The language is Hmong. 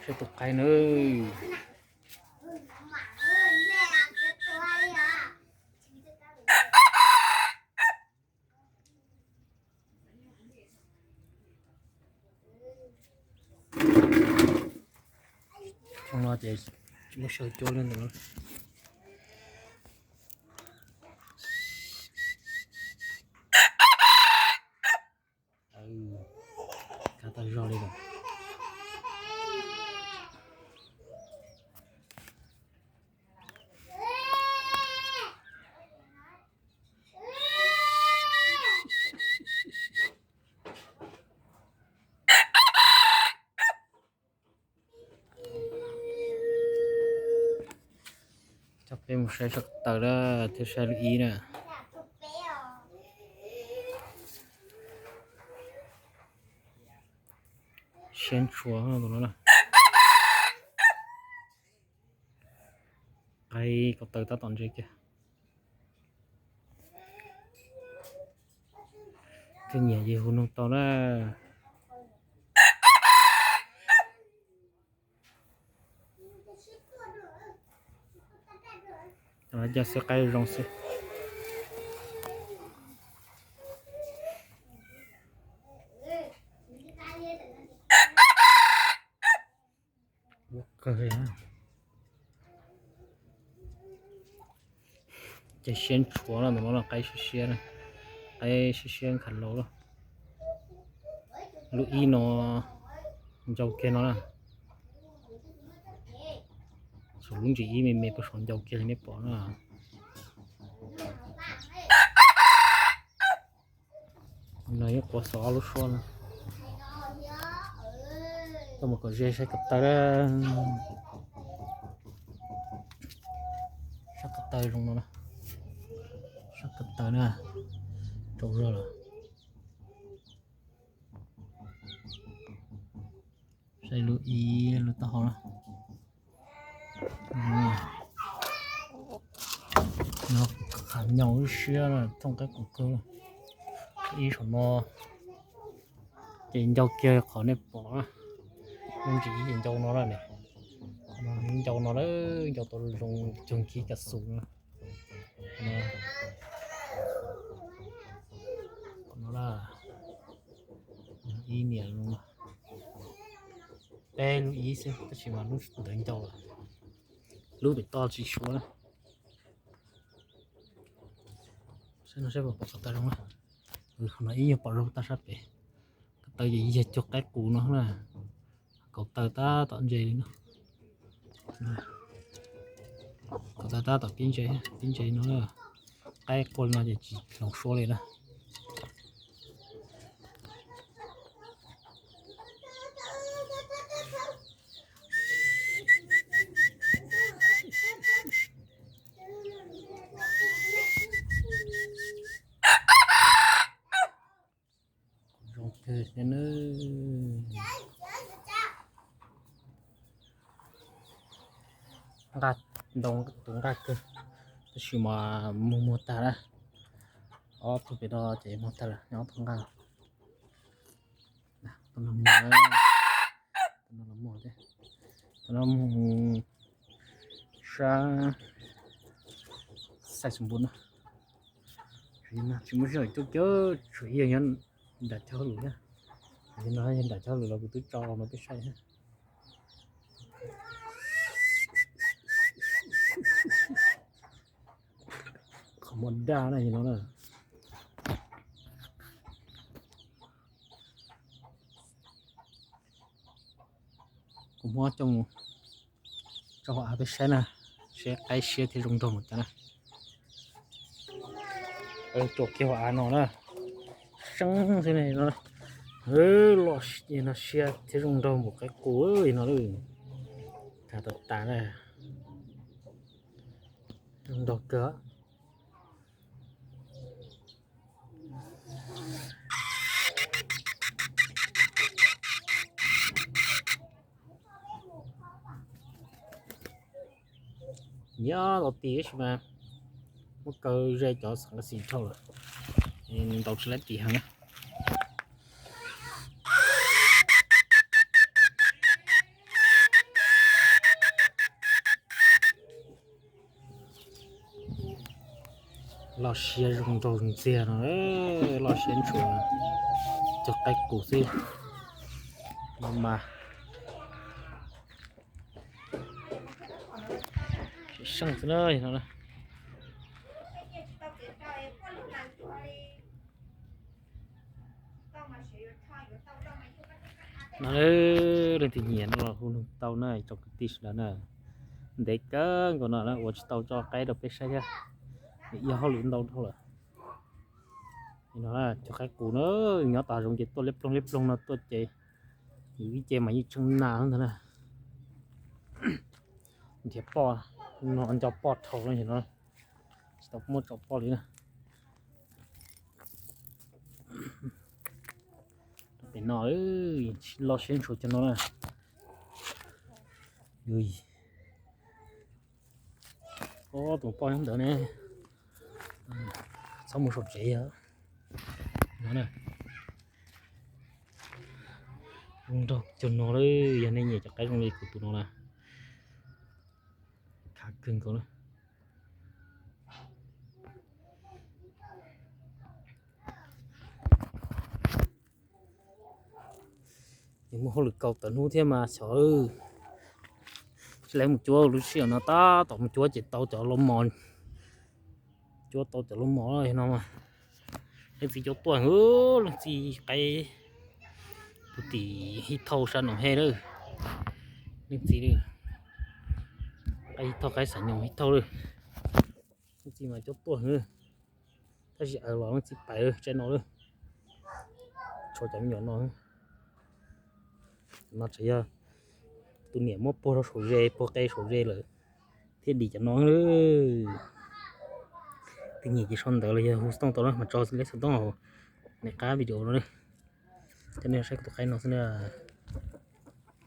Coj tus qaib nawb. Xyoo no ces muab saw cuab li ntawd. Kav tau zog li lawm. Coj peb mus saib sab ko taw na, thiab saib lub ib na. Siab ntshua tus no na. Qaib ko taw tab tom ntse kiag. Tej niam yim hu noog tau na. Cov xwb qaib zoo xwb. Ces siab ntshua no, tus no qaib siab siab, qaib siab siab nkhav laus lawm. Lub ib no ncau kiag no na. Saum lub ntsis ib me me puag saum ncau kiag li nej pom na. No yeej quav xov ob lub suab no. Tuaj mus kom ze saib ko taw na. Saib ko taw zoo no. Saib ko taw na. Tsaus zog lawm. Saib lub ib lub taub hau na. No qhav nyaus lub siab thooj qaib qus kawg. Ib saum no ces ncau kiag qhov nej pom. Lub ntsis ib ces ncau no lawm ne. Ncau no lawm, ncau tau zoo cuag kiv kav xus no. Ib niam no, peb lub ib xwb tab sis mas lub ntawd ncau lawm. Lub pem toj tsis suav na. Saib no saib puas pom ko taw zoo na. Qhov no ib nyuag pom zoo tag sab pem. Ko taw ces yog cuag qaib qus no na. Ko taw tab tom ntse li no. Ko taw tab tom pib ntse, pib ntse no. Qaib qua li no ces tsis hloov suab li na. Zoo kawg thiab nawb. Nqaj ntoo tus nqaj kawg, tab sis mas muag muag tag na. Ob tug pem no ces muag tag lawm, nyob ob tug nqaj. Tus no muag, tus no muag thiab. Tus no muag sab xais xus npus na. Tsis muaj sij hawm coj kiag, tshuav ib yam nyob nram cov hauj lwm thiab. Yog no yog nram cov hauj lwm los kuv twb tso los no peb saib thiab. Qhov muag daj na yog no na. Kuv muab coj mus tso hauv av peb saib na, seb qaib siab thiab zoo nraug mus cas na. Tso kiag hauv av no na, seeb xwb ne no. Los no siab thiab zoo nraug npaum qaib qus no lawm. Tag tau tas na, zoo nraug kawg. Nyob los tim tab sis mas muab kaw ze cov xeem kas xis dhau lawm, ntaus tsis laib tim heev na. Loj siab zoo nraug ntxiag no, loj siab ntshua, cog qaib qus xwb. No mas seej xwb na no. No, leej twg nyiam no los hu tau na tsoom kwv tij sawv daws na. Ntev kawg nkaus no ua tsis tau tso qaib rau peb saib thiab, ib hauj lwm ntau dhau lawm. No cov qaib qus na, nyob tau hav zoov ces tuaj liab ploog liab ploog no tuaj ces, yus ib ce mas yeej tsheej nas ntag na. Nrhiav poj no nco poj dhau no, tsis tau muaj tso poj li na. Pem no, loj siab ntshua cov no na. Tus poj nyob ntawd ne, txhob mus saum tsev no. Zoo nraug cov no lawm, yog nej nyiam cov qaib zoo li kuv tus no na, khav kawg nkaus na. Muaj hauj lwm kaus tawm hnub thiab mas xyov, tsis lawv mus cuab lub sij hawm no tab tom mus cuab ces tau cov laus mos, cuab tau cov laus mos no. Leej txiv cuab tuaj, leej txiv qaib puag tim Hib Thauj sab Noom Hej lawm. Leej txiv qaib Hib Thauj, qaib xav nyoos Hib Thauj lawm. Leej txiv mas cuab tuaj, tab sis aws los leej txiv pais tsaib no lawm. Tshuav cov me nyuam no, no tseem yog tus niam muab puag rau saum ze, puag qe saum ze lawm thiaj dim cov no. Tus nyiam ces sau ntawv los yog hu xov tooj tau na mas tso lej xov tooj hauv niam qab video no. Coj nej saib kuv tus qaib no xwb na.